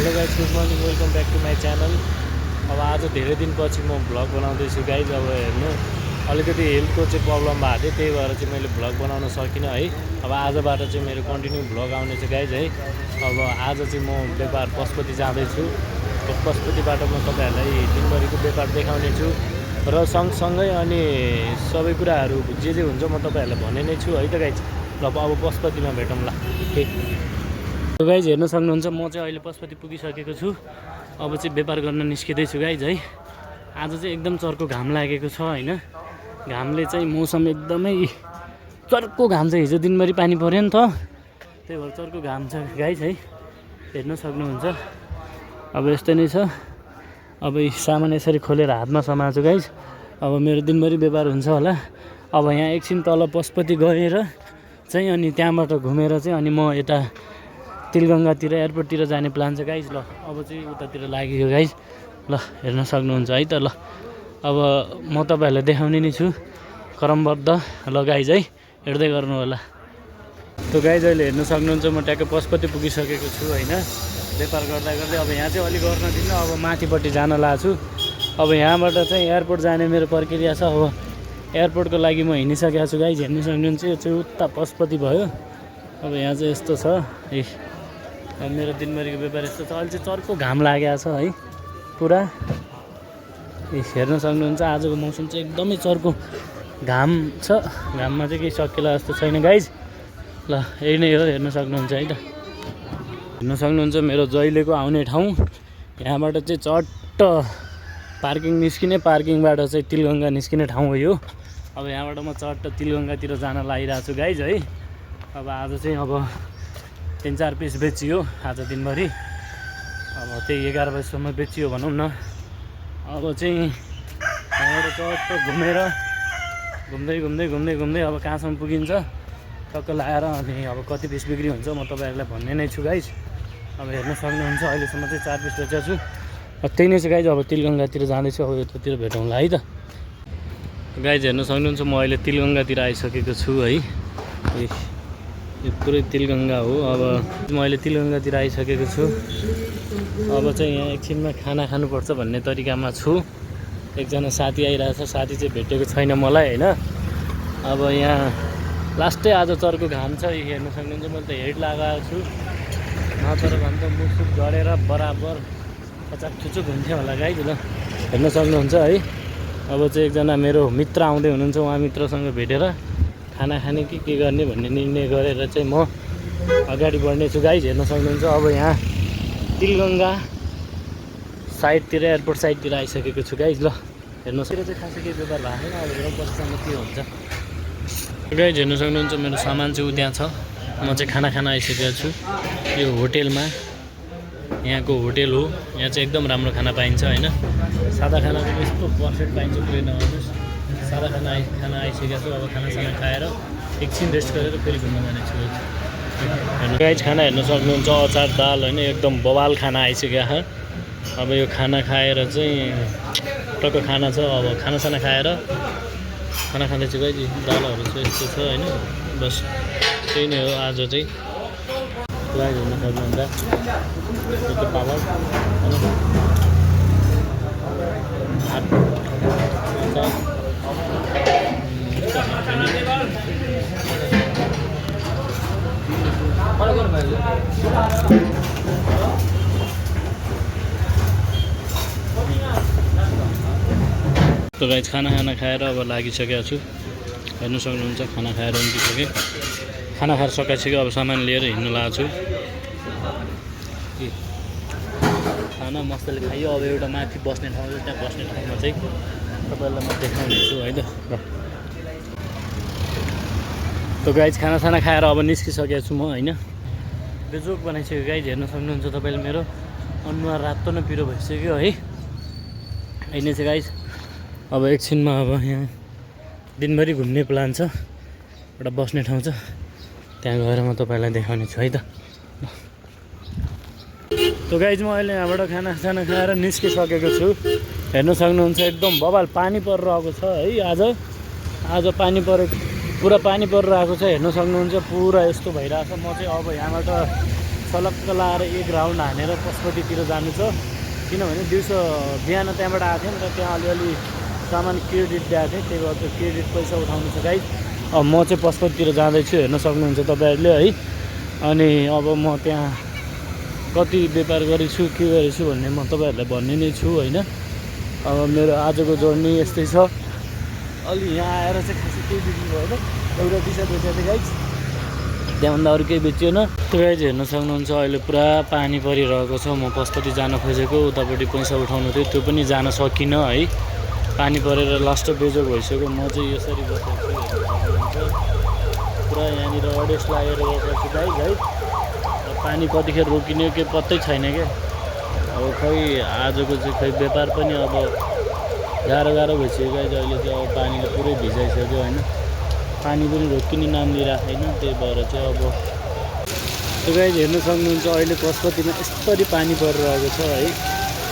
Hello guys, good morning, welcome back to my channel. अब आज धेरै दिनपछि म भ्लग बनाउँदैछु गाइज। अब हेर्नु अलिकति हेल्थको चाहिँ प्रब्लम भएको थियो, त्यही भएर चाहिँ मैले भ्लग बनाउन सकिनँ है। अब आजबाट चाहिँ मेरो कन्टिन्यू भ्लग आउनेछ गाइज है। अब आज चाहिँ म व्यापार पशुपति जाँदैछु। पशुपतिबाट म तपाईँहरूलाई दिनभरिको व्यापार देखाउनेछु र सँगसँगै अनि सबै कुराहरू जे हुन्छ म तपाईँहरूलाई भने नै छु है त गाइज। ल अब पशुपतिमा भेटौँ ल। तो गाइज हेर्न सक्नुहुन्छ, म चाहिँ अहिले पशुपति पुगिसकेको छु। अब चाहिँ व्यापार गर्न निस्किँदैछु गाइज है। आज चाहिँ एकदम चर्को घाम लागेको छ होइन। घामले चाहिँ मौसम एकदमै चर्को घाम छ। हिजो दिनभरि पानी पऱ्यो नि त, त्यही भएर चर्को घाम छ गाइज है। हेर्न सक्नुहुन्छ अब यस्तै नै छ। अब सामान यसरी खोलेर हातमा समाएको गाइज। अब मेरो दिनभरि व्यापार हुन्छ होला। अब यहाँ एकछिन तल पशुपति गएर चाहिँ अनि त्यहाँबाट घुमेर चाहिँ अनि म यता तिलगङ्गातिर एयरपोर्टतिर जाने प्लान छ गाइज। ल अब चाहिँ उतातिर लागेको गाइज। ल हेर्न सक्नुहुन्छ है त। ल अब म तपाईँहरूलाई देखाउने नै छु क्रमबद्ध। ल गाइज है, हेर्दै गर्नु होला। त गाइज अहिले हेर्न सक्नुहुन्छ, म ट्याक्कै पशुपति पुगिसकेको छु होइन। व्यापार गर्दा गर्दै अब यहाँ चाहिँ अलिक गर्न दिनु, अब माथिपट्टि जान लाग्छु। अब यहाँबाट चाहिँ एयरपोर्ट जाने मेरो प्रक्रिया छ। अब एयरपोर्टको लागि म हिँडिसकेको छु गाइज। हेर्न सक्नुहुन्छ, यो चाहिँ उता पशुपति भयो। अब यहाँ चाहिँ यस्तो छ है। अब मेरो दिनभरिको व्यापार यस्तो छ। अहिले चाहिँ चर्को घाम लागेको छ है पुरा। हेर्न सक्नुहुन्छ आजको मौसम चाहिँ एकदमै चर्को घाम छ। घाममा चाहिँ केही सकिएला जस्तो छैन गाइज। ल यही नै हो, हेर्न सक्नुहुन्छ है त। हेर्न सक्नुहुन्छ मेरो जहिलेको आउने ठाउँ। यहाँबाट चाहिँ चट्ट पार्किङ निस्किने, पार्किङबाट चाहिँ तिलगङ्गा निस्किने ठाउँ हो यो। अब यहाँबाट म चट्ट तिलगङ्गातिर जान लागिरहेको छु गाइज है। अब आज चाहिँ अब 3-4 पिस बेचियो आज दिनभरि। अब त्यही 11 बजीसम्म बेचियो भनौँ न। अब चाहिँ यहाँबाट चट्ट घुमेर घुम्दै घुम्दै घुम्दै घुम्दै अब कहाँसम्म पुगिन्छ टक्क लाएर अनि अब कति पिस बिक्री हुन्छ म तपाईँहरूलाई भन्ने नै छु गाइज। अब हेर्न सक्नुहुन्छ अहिलेसम्म चाहिँ 4 पिस बेचेको छु। त्यही नै छ गाइज। अब तिलगङ्गातिर जाँदैछु। अब यतातिर भेटौँला है त गाइज। हेर्न सक्नुहुन्छ म अहिले तिलगङ्गातिर आइसकेको छु है। यो पुरै तिलगङ्गा हो। अब म अहिले तिलगङ्गातिर आइसकेको छु। अब चाहिँ यहाँ एकछिनमा खाना खानुपर्छ भन्ने तरिकामा छु। एकजना साथी आइरहेछ, साथी चाहिँ भेटेको छैन मलाई होइन। अब यहाँ लास्टै आज चर्को घाम छ। हेर्न सक्नुहुन्छ मैले त हेड लगाएको छु, नत्र भने त मुखसुख गरेर बराबर पचाक थुचुक हुन्थ्यो होला गाइज। ल हेर्न सक्नुहुन्छ है। अब चाहिँ एकजना मेरो मित्र आउँदै हुनुहुन्छ, उहाँ मित्रसँग भेटेर खाना खाने कि के गर्ने भन्ने निर्णय गरेर चाहिँ म अगाडि बढ्नेछु गाइज। हेर्न सक्नुहुन्छ अब यहाँ तिलगङ्गा साइडतिर एयरपोर्ट साइडतिर आइसकेको छु गाइज। ल हेर्नुहोस्, चाहिँ खासै केही व्यापार भएको छैन। अब हेरौँ पछिसम्म के हुन्छ गाइज। हेर्न सक्नुहुन्छ मेरो सामान चाहिँ त्यहाँ छ। म चाहिँ खाना खान आइसकेको छु यो होटेलमा। यहाँको होटेल हो, यहाँ चाहिँ एकदम राम्रो खाना पाइन्छ होइन। सादा खाना पनि यस्तो पर्फेक्ट पाइन्छ, पुरै नआउनुहोस्। सादा खाना आइसकेको छु। अब खानासाना खाएर एकछिन रेस्ट गरेर फेरि घुम्न जानेछु गाइज। खाना हेर्न सक्नुहुन्छ, अचार दाल होइन, एकदम बवाल खाना आइसक्यो छ। अब यो खाना खाएर चाहिँ टक्क खाना छ। अब खानासाना खाएर खाना खाँदैछु गाइज। दालहरू चाहिँ यस्तो छ होइन। बस त्यही नै हो आज चाहिँ गाइज। हेर्न सक्नुहुन्छ त्यो पापड त गाइज। खाना खाएर अब लागिसकेको छु। हेर्न सक्नुहुन्छ खाना खाएर निस्किसकेँ। खाना खाएर सकाइसक्यो। अब सामान लिएर हिँड्न लागेको छु। खाना मजाले खायो। अब एउटा माथि बस्ने ठाउँ छ, त्यहाँ बस्ने ठाउँमा चाहिँ तपाईँहरूलाई म देखाउने छु है त। त गाइज खानासाना खाएर अब निस्किसकेको छु म होइन। बेजोक बनाइसक्यो गाइज। हेर्न सक्नुहुन्छ तपाईँले मेरो अनुहार रातो न पिरो भइसक्यो है। यही नै छ गाइज। अब एकछिनमा अब यहाँ दिनभरि घुम्ने प्लान छ। एउटा बस्ने ठाउँ छ, त्यहाँ गएर म तपाईँलाई देखाउने छु है त। त गाइज म अहिले यहाँबाट खानासाना खाएर निस्किसकेको छु। हेर्न सक्नुहुन्छ एकदम बवाल पानी परिरहेको छ है। आज पानी परेको पुरा पानी परिरहेको छ। हेर्न सक्नुहुन्छ पुरा यस्तो भइरहेछ। म चाहिँ अब यहाँबाट सलक्क लाएर एक राउन्ड हानेर पशुपतितिर जानु छ। किनभने दिउँसो बिहान त्यहाँबाट आएको थियौँ र त्यहाँ अलिअलि सामान क्रेडिट दिएको थिएँ, त्यही भएर त्यो क्रेडिट पैसा उठाउनु छ गाइस। अब म चाहिँ पशुपतितिर जाँदैछु, हेर्न सक्नुहुन्छ तपाईँहरूले है। अनि अब म त्यहाँ कति व्यापार गरेछु के गरेछु भन्ने म तपाईँहरूलाई भन्ने नै छु होइन। अब मेरो आजको जर्नी यस्तै छ। अलि यहाँ आएर चाहिँ खासै केही बिक्री भएन, एउटा टी सर्ट बेचेको थिएँ गाइस, त्यहाँभन्दा अरू केही बेचिएन। त्यो गाइस हेर्न सक्नुहुन्छ अहिले पुरा पानी परिरहेको छ। म पशुपति जान खोजेको, उतापट्टि पैसा उठाउनु थियो, त्यो पनि जान सकिनँ है। पानी परेर लास्ट बेजोग भइसक्यो। म चाहिँ यसरी बसेको छु, हेर्न सक्नुहुन्छ पुरा यहाँनिर अडेस लागेर बसेको छु गाइस है। पानी कतिखेर रोकिने के पत्तै छैन क्या। अब खै आजको चाहिँ खै व्यापार पनि अब गाह्रो भइसक्यो गाइस। अहिले चाहिँ अब पानीले पुरै भिजाइसक्यो होइन, पानी पनि रोकिने नाम लिइराखेन, त्यही भएर चाहिँ अब त्यो गाइस हेर्न सक्नुहुन्छ अहिले पशुपतिमा यस्तरी पानी परिरहेको छ है।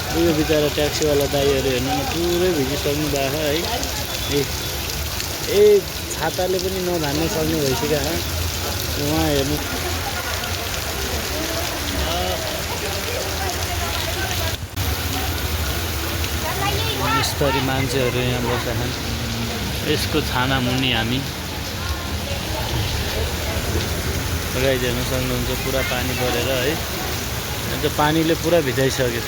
यो बिचरा ट्याक्सीवाला दाइहरू हेर्नु न पुरै भिजिसक्नु भएको है। ए छाताले पनि नधान्न सक्ने भइसक्यो उहाँ हेर्नु। यस्तरी मान्छेहरू यहाँ बसेछन्, यसको छाना मुनि हामी गाइस हेर्न सक्नुहुन्छ पुरा पानी परेर है। अन्त पानीले पुरा भिजाइसक्यो,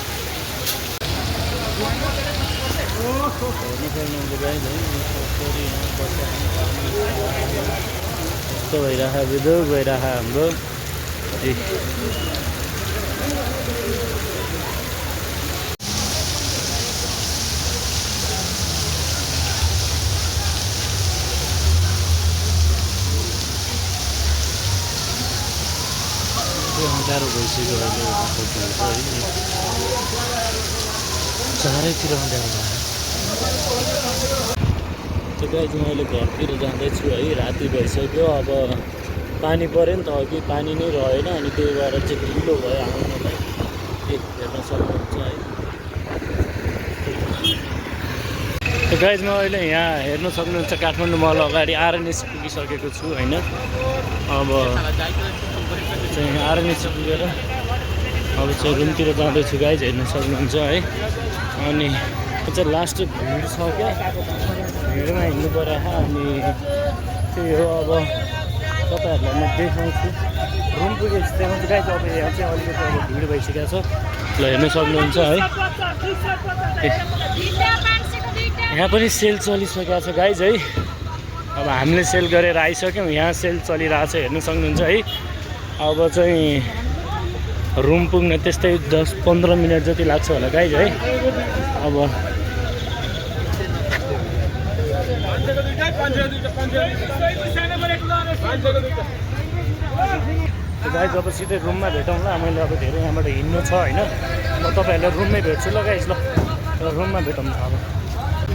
हेर्न सक्नुहुन्छ गाइस है। यसरी यहाँ बसेछन्, यस्तो भइरहेको बिदुक भइरहेको हाम्रो। गाह्रो भइसक्यो अहिले चारैतिर अँध्यारो भयो। त्यो गाइस मैले घरतिर जाँदैछु है, राति भइसक्यो। अब पानी पऱ्यो नि त, अघि पानी नै रहेन, अनि त्यही भएर चाहिँ ढिलो भयो आउनलाई, हेर्न सक्नुहुन्छ है। त्यो गाइस म अहिले यहाँ हेर्न सक्नुहुन्छ काठमाडौँ मल अगाडि आरएनएस पुगिसकेको छु होइन। अब चाहिँ आरएनएस पुगेर अब चाहिँ रुमतिर जाँदैछु गाइस, हेर्न सक्नुहुन्छ है। अनि चाहिँ लास्ट भिड छ क्या, भिडमा हिँड्नु पऱ्यो। अनि त्यही हो, अब तपाईँहरूलाई म देखाउँछु। रुम पुगेको छु त्यहाँ चाहिँ गाइस। अब यहाँ चाहिँ अलिकति अब भिड भइसकेको छ, ल हेर्न सक्नुहुन्छ है। यहाँ पनि सेल चलिसकेको छ गाइस है। अब हामीले सेल गरेर आइसक्यौँ, यहाँ सेल चलिरहेको छ, हेर्न सक्नुहुन्छ है। अब चाहिँ रुम पुग्न त्यस्तै 10-15 मिनट जति लाग्छ होला गाइस है। अब गाइस अब सिधै रुममा भेटौँला। मैले अब धेरै यहाँबाट हिँड्नु छ होइन, म तपाईँहरूलाई रुममै भेट्छु ल गाइस। ल रुममा भेटौँ अब।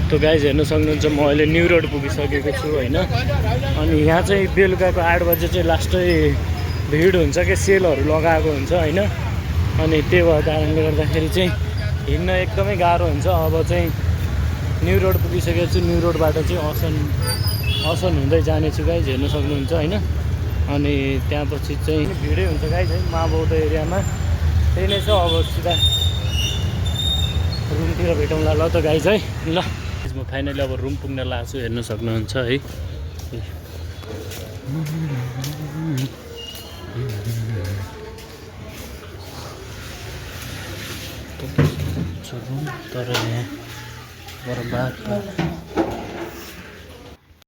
त्यो गाइस हेर्न सक्नुहुन्छ म अहिले न्यू रोड पुगिसकेको छु होइन। अनि यहाँ चाहिँ बेलुकाको 8 बजे चाहिँ लास्टै भिड हुन्छ क्या, सेलहरू लगाएको हुन्छ होइन। अनि त्यही भएको कारणले गर्दाखेरि चाहिँ हिँड्न एकदमै गाह्रो हुन्छ। अब चाहिँ न्यू रोड पुगिसकेको छु, न्यू रोडबाट चाहिँ असन हुँदै जानेछु गाइस, हेर्न सक्नुहुन्छ होइन। अनि त्यहाँपछि चाहिँ भिडै हुन्छ गाइस है माबौध एरियामा। त्यही नै छ, अब सिधा रुमतिर भेटौँला ल त गाइस है। ल म फाइनली अब रुम पुग्न लाग्छु, हेर्न सक्नुहुन्छ है। रुम तर यहाँ बर्बाद